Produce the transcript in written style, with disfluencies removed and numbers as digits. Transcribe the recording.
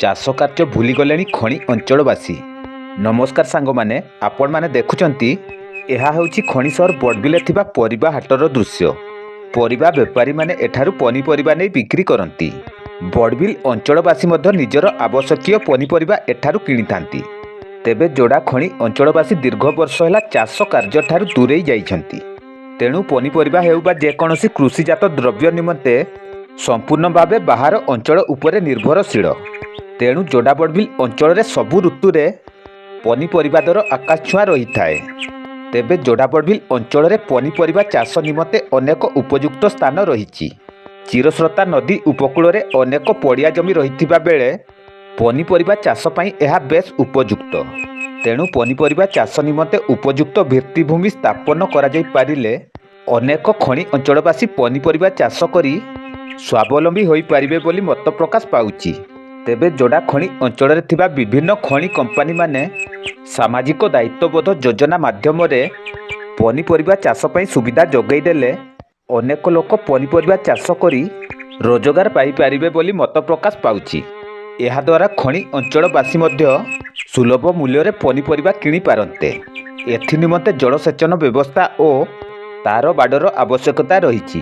ଚାଷ କାର୍ଯ୍ୟ ଭୁଲିଗଲେଣି ଖଣି ଅଞ୍ଚଳବାସୀ। ନମସ୍କାର ସାଙ୍ଗମାନେ, ଆପଣମାନେ ଦେଖୁଛନ୍ତି, ଏହା ହେଉଛି ଖଣି ସହର ବଡ଼ବିଲରେ ଥିବା ପରିବା ହାଟର ଦୃଶ୍ୟ। ପରିବା ବେପାରୀମାନେ ଏଠାରୁ ପନିପରିବା ନେଇ ବିକ୍ରି କରନ୍ତି। ବଡ଼ବିଲ ଅଞ୍ଚଳବାସୀ ମଧ୍ୟ ନିଜର ଆବଶ୍ୟକୀୟ ପନିପରିବା ଏଠାରୁ କିଣିଥାନ୍ତି। ତେବେ ଯୋଡ଼ା ଖଣି ଅଞ୍ଚଳବାସୀ ଦୀର୍ଘ ବର୍ଷ ହେଲା ଚାଷ କାର୍ଯ୍ୟଠାରୁ ଦୂରେଇ ଯାଇଛନ୍ତି। ତେଣୁ ପନିପରିବା ହେଉ ବା ଯେକୌଣସି କୃଷିଜାତ ଦ୍ରବ୍ୟ ନିମନ୍ତେ ସମ୍ପୂର୍ଣ୍ଣ ଭାବେ ବାହାର ଅଞ୍ଚଳ ଉପରେ ନିର୍ଭରଶୀଳ। ତେଣୁ ଯୋଡ଼ା ବଡ଼ବିଲ ଅଞ୍ଚଳରେ ସବୁ ଋତୁରେ ପନିପରିବା ଦର ଆକାଶ ଛୁଆଁ ରହିଥାଏ। ତେବେ ଯୋଡ଼ା ବଡ଼ବିଲ ଅଞ୍ଚଳରେ ପନିପରିବା ଚାଷ ନିମନ୍ତେ ଅନେକ ଉପଯୁକ୍ତ ସ୍ଥାନ ରହିଛି। ଚିରସ୍ରୋତା ନଦୀ ଉପକୂଳରେ ଅନେକ ପଡ଼ିଆ ଜମି ରହିଥିବା ବେଳେ ପନିପରିବା ଚାଷ ପାଇଁ ଏହା ବେଶ୍ ଉପଯୁକ୍ତ। ତେଣୁ ପନିପରିବା ଚାଷ ନିମନ୍ତେ ଉପଯୁକ୍ତ ଭିତ୍ତିଭୂମି ସ୍ଥାପନ କରାଯାଇ ପାରିଲେ ଅନେକ ଖଣି ଅଞ୍ଚଳବାସୀ ପନିପରିବା ଚାଷ କରି ସ୍ୱାବଲମ୍ବୀ ହୋଇପାରିବେ ବୋଲି ମତ ପ୍ରକାଶ ପାଉଛି। ତେବେ ଯୋଡ଼ା ଖଣି ଅଞ୍ଚଳରେ ଥିବା ବିଭିନ୍ନ ଖଣି କମ୍ପାନୀମାନେ ସାମାଜିକ ଦାୟିତ୍ୱବୋଧ ଯୋଜନା ମାଧ୍ୟମରେ ପନିପରିବା ଚାଷ ପାଇଁ ସୁବିଧା ଯୋଗାଇ ଦେଲେ ଅନେକ ଲୋକ ପନିପରିବା ଚାଷ କରି ରୋଜଗାର ପାଇପାରିବେ ବୋଲି ମତ ପ୍ରକାଶ ପାଉଛି। ଏହାଦ୍ୱାରା ଖଣି ଅଞ୍ଚଳବାସୀ ମଧ୍ୟ ସୁଲଭ ମୂଲ୍ୟରେ ପନିପରିବା କିଣିପାରନ୍ତେ। ଏଥି ନିମନ୍ତେ ଜଳସେଚନ ବ୍ୟବସ୍ଥା ଓ ତାର ବାଡ଼ର ଆବଶ୍ୟକତା ରହିଛି।